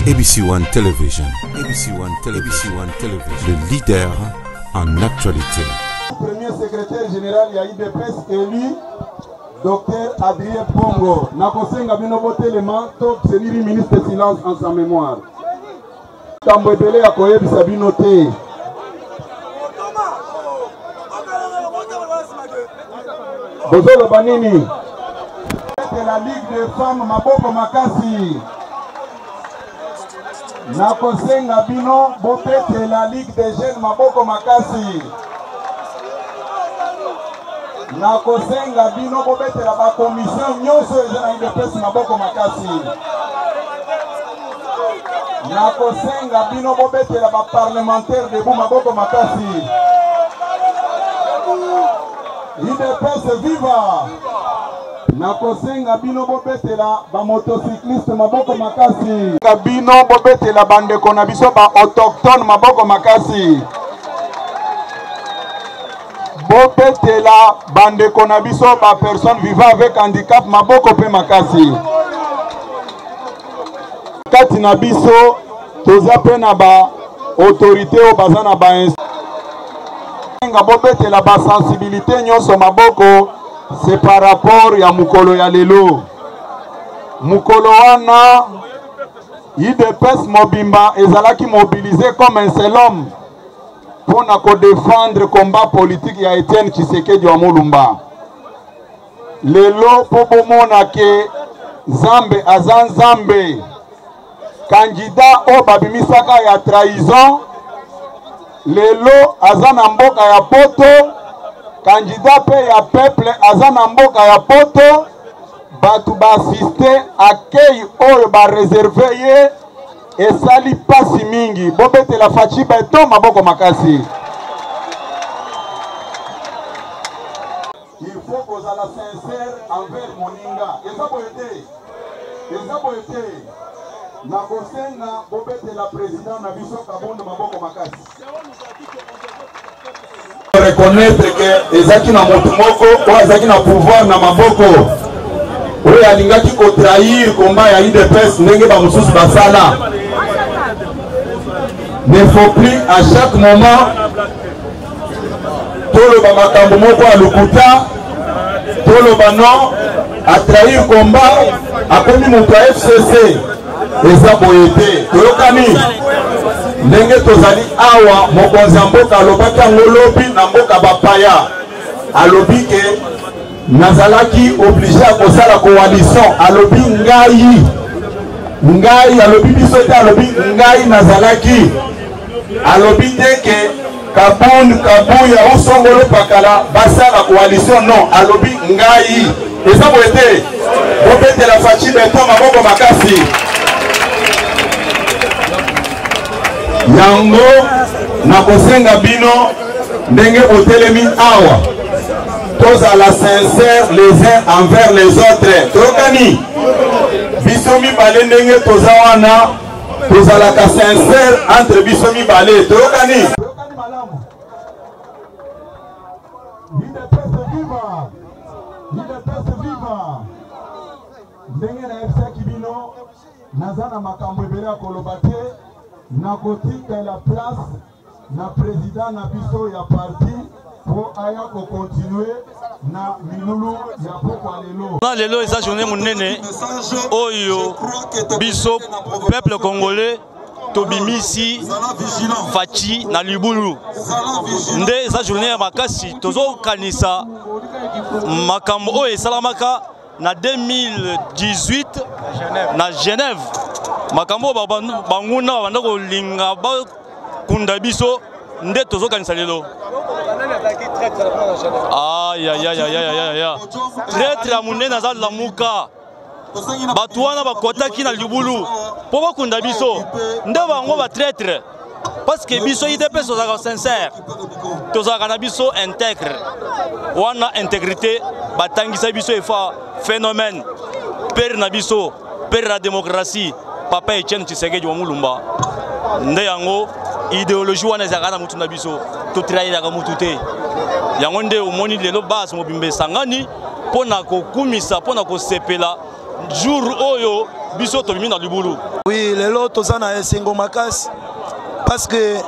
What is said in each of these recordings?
ABC One Television, ABC One Television, ABC One Television, le leader en actualité. Premier secrétaire général ya UDPS élu Docteur Adrien Pongo. Nakosenga bino botelema to tenir une minute de silence en sa mémoire. Tambo ebele ya koyebisa bino te. Bozoloba nini? La Ligue des femmes maboko makasi. Nakosenga bino bobetela Ligue des jeunes maboko makasi. Nakosenga bino bobetela ba commission nyonso eza na UDPS maboko makasi. Nakosenga bino bobetela ba parlementaire debout maboko makasi. UDPS viva! Nakosenga bino bobetela ba motocycliste maboko makasi. Bino bobetela bandeko na biso ba autochtone maboko makasi. Bobetela bandeko na biso ba personnes vivant avec handicap maboko pe makasi. Kati na biso toza pe na ba autorité oyo baza na ba bobetela ba sensibilité nyonso maboko. C'est par rapport ya mokolo ya lelo. Mokolo wana UDPS mobimba ezalaki mobilisé comme un seul homme mpo na kodefendre combat politique ya Etienne Tshisekedi wa Mulumba. Lelo mpo bomona ke Nzambe aza Nzambe, candidat oyo babimisaka ya trahison lelo aza na mboka ya poto, candidat pe ya peuple aza na mboka ya poto, bato baasiste accueil oyo ba reserve ye esali pasi mingi. Bobetela Fatshi Beton maboko makasi. Il faut kozala sincère envers moninga. Eza boye te? Eza boye te? Nakosenga bobetela président na biso Kabund maboko makasi. Reconnaître que ezaki na moto moko oyo azaki na pouvoir na maboko oyo alingaki kotrahir combat ya UDPS ndenge ba mosusu basala. Ne faut plus à chaque moment toloba makambo moko ya lokuta, toloba non atrahir combat, akomi moto ya FCC. Eza boye te. Toyokani ndenge tozali awa. Mokonzi ya mboka alobaki yango lobi na mboka bapaya, alobi ke nazalaki oblige ya kosala coalition. Alobi ngai, ngai, alobi biso te, alobi ngai nazalaki. Alobi te ke Kabund, Kabuya ou Songolo Pakala basala coalition, non, alobi ngai. Eza boye te? Bobetela Fatshi Beton maboko makasi. Yango nakosenga bino ndenge botelemi awa, tozala sincère les uns envers les autres. Toyokani biso mibale ndenge toza wana, tozalaka sincère entre biso mibale. Toyokani? Toyokani malamu. UDPS viva! UDPS viva! Ndenge nayebisaki bino, naza na makambo ebele ya koloba te. Nakotikela place na président na biso ya parti po aya kocontinue na milulu ya pokwa lelo. Na lelo eza journée monene oyo biso peuple congolais tobimisi Fatshi na libulu. Nde eza journée ya makasi, tozokanisa makambo oyo esalamaka na 2018 na Genève, makambo oyo banguna babanda kolinga bakunda biso nde tozokanisa lelo. Ayayayayaya, traître ya monene aza Lamuka. Bato wana bakotaki na libulu mpo bakunda biso, nde bango ba traître. Parce que biso UDPS tozalaka sincère, tozalaka na biso intègre. Wana intégrité batangisa biso efa phénomène père na biso, père la démocratie, papa Etienne Tshisekedi wa Mulumba. Nde yango idéologie wana ezalaka na mutu na biso, totrahiraka mutu te. Yango nde omoni lelo base mobimba esangani mpo na kokumisa, mpo na kosepela jour oyo Biso tobimi na libulu. Oui, lelo toza na esengo makasi parce que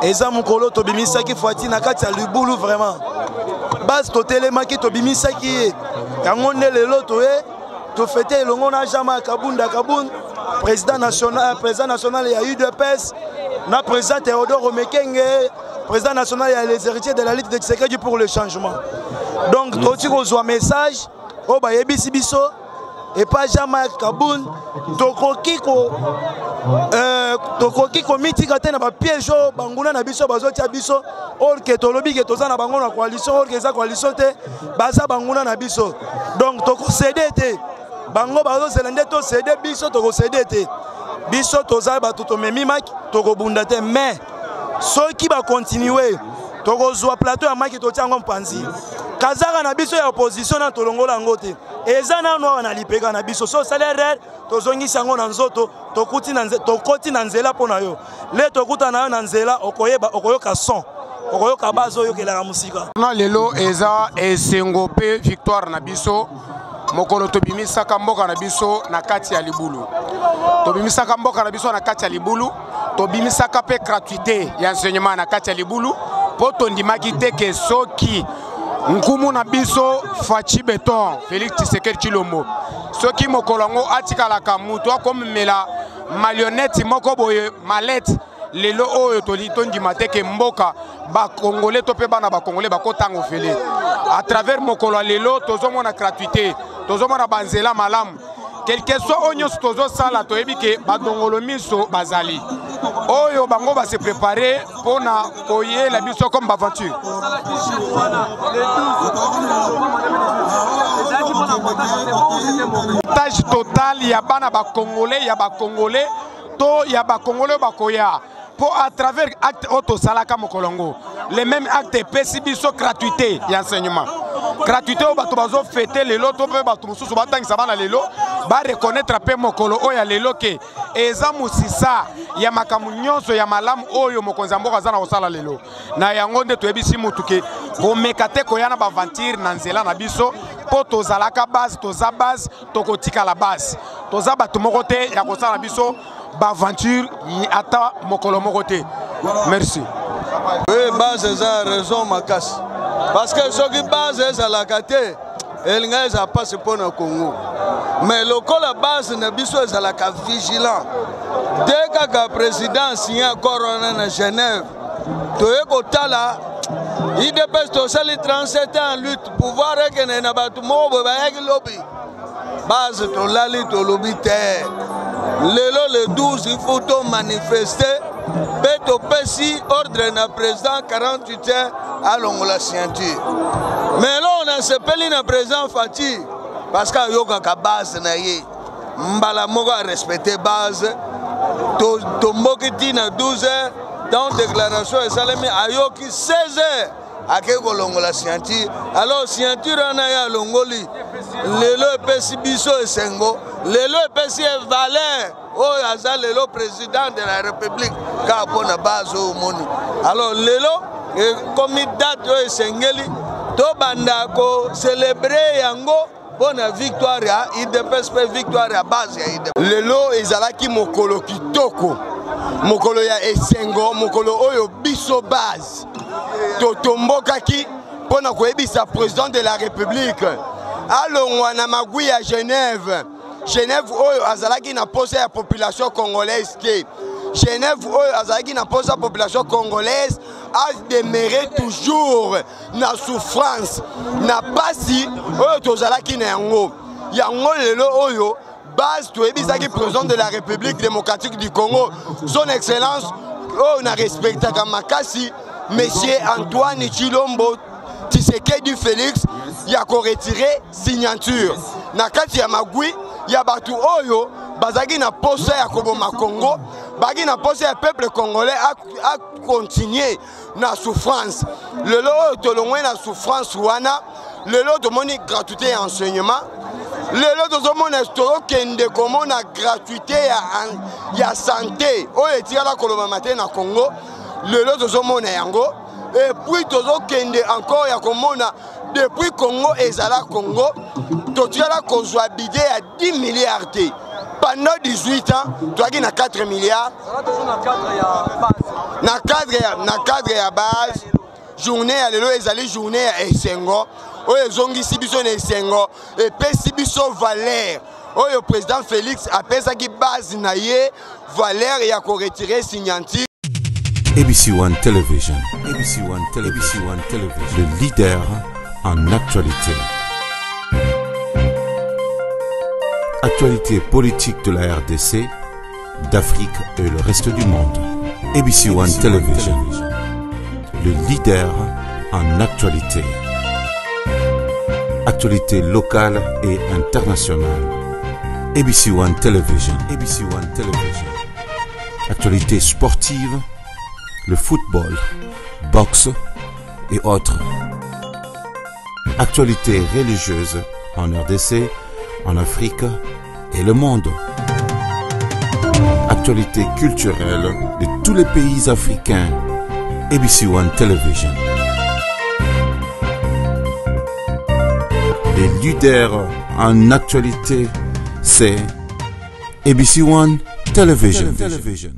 eza mokolo tobimisaki Fati na kati ya libulu. Vraiment, base totelemaki, tobimisaki ye. Yango nde lelo toye tofete elongo na Jean-Marc Kabunda Kabund, président national ya UDPS, na président Théodore Mekenge, président national ya Les Héritiers de la lutte de Tshisekedi pour le changement. Donc toti kozwa message oyo bayebisi biso epa Jean-Marc Kabund, tokoki komitika te na bapiège oyo banguna na biso bazotia biso. Or que tolobi ke toza na bango na coalition, or que eza coalition te, baza banguna na biso. Donc tokocéder te. Bango bazozela nde tocéder, biso tokocéder te. Biso toza bato tomemi maki, tokobunda te. Mais soki bacontinuer, tokozwa plateau ya maki, totia yango mpanzi. Kazaka na biso ya opposition na tolongola yango te, eza nano awa na lipeka na biso. So osali erreur, tozongisi yango na nzoto. Tokoti na nzela mpo na yo. Le tokuta na yo na nzela, okoyeba, okoyoka son, okoyoka base oyokelaka mosika. Na lelo eza esengo mpe victoire na biso. Mokolo tobimisaka mboka na biso na kati ya libulu, tobimisaka mboka na biso na kati ya libulu, tobimisaka mpe gratuité ya enseignement na kati ya libulu, mpo tondimaki te ke soki nkumu na biso Fatshi Béton, Félix Tshisekedi Tshilombo, soki mokolo yango atikalaka moto akomemela marionnette moko boye malete. Lelo oyo tondima te ke mboka bakongole to mpe bana bakongole bakotanga ofele. À travers mokolo ya lelo, tozomona gratuité, tozomona banzela malamu. Quelque soit oyo nyonso tozosala, toyebi ke badongolo miso bazali oyo bango base préparer mpona koyela biso comme baaventure. Partage total ya bana bakongole, ya bakongole to ya bakongole oyo bakoya, mpo à travers acte oyo tosalaka mokolo yango, le même acte epesi biso gratuité ya enseignement, gratuité oyo bato bazofêter lelo to mpe bato mosusu batangisa bana lelo, bareconnaître mpe mokolo oyo ya lelo ke eza mosisa ya makambo nyonso ya malamu oyo mokonzi ya mboka aza na kosala lelo. Na yango nde toyebisi mutu ke komeka te koya na baaventure na nzela na biso, mpo tozalaka base, toza base, tokotikala base. Toza bato moko te ya kosala biso baaventure ata mokolo moko te. Merci. Oui, base eza raison makasi, parce que soki base ezalaka te, elinga eza mpasi mpo na Congo. Mais lokola base na biso ezalaka vigilant, de kaka président signé accord wana na Genève, toye kotala UDPS, tosali 37 ans en lutte, pouvoir ekende na bato moko boye bayaki lobi. Base tolali, tolobi te, lelo le 12 il faut tomanifester, mpe topesi ordre na président, 48 heures alongola signature. Mais lo nasepeli na président Fatshi, parce que ayokaka base na ye, mbala moko arespecter base. Tomboki ntina 12 heures, donc déclaration esalemi, ayoki 16 heures, akei kolongola signature. Alors signature wana ye alongoli lelo epesi biso esengo, lelo epesi ye valeur oyo aza lelo président de la République kaka mpo na base oyo omoni. Alors lelo ekomi date oyo esengeli tobanda kocélébrer yango mpo na victoire ya UDPS mpe victoire ya base ya UDPS. Lelo ezalaki mokolo kitoko, mokolo ya esengo, mokolo oyo biso base totombokaki mpo na koyebisa président de la République alongwa na magwi ya Genève. Genève oyo azalaki na posa ya population congolaise te. Genève oyo azalaki na posa ya population congolaise ademeurer toujours na souffrance, na pasi oyo tozalaki na yango. Yango lelo oyo base toyebisaki président de la République démocratique du Congo, son excellence oyo na respectaka makasi, monsieur Antoine Tshilombo Tshisekedi Félix, ya koretirer signature na kati ya magwi ya bato oyo bazalaki na posa ya koboma Congo, bazalaki na posa ya peuple congolais acontinuer na souffrance. Lelo oyo tolongwe na souffrance wana. Lelo tomoni gratuité ya enseignement, lelo tozomona, tozokende komona gratuité ya santé oyo etikala kolobama te na Congo. Lelo tozomona yango. Et puis tozokende encore ya komona, depuis Congo ezala Congo, totikala kozwa budget ya 10 milliards te. Pendant 18 ans toyaki na 4 milliards na cadre ya, na cadre ya base. Journée ya lelo ezali journée ya esengo oyo ezongisi biso na esengo, epesi biso valeur oyo président Félix apesaki base na ye, valeur ya koretire signature. ABC One Television, ABC One Television, ABC One Television, le leader en actualité. Actualité politique de la RDC, d'Afrique et le reste du monde. ABC One Television, le leader en actualité. Actualité locale et internationale. ABC One Television, ABC One Television. Actualité sportive, le football, boxe et autres. Actualité religieuse en RDC, en Afrique et le monde. Actualité culturelle de tous les pays africains. ABC One Television. Les leaders en actualité, c'est ABC One Television. Television.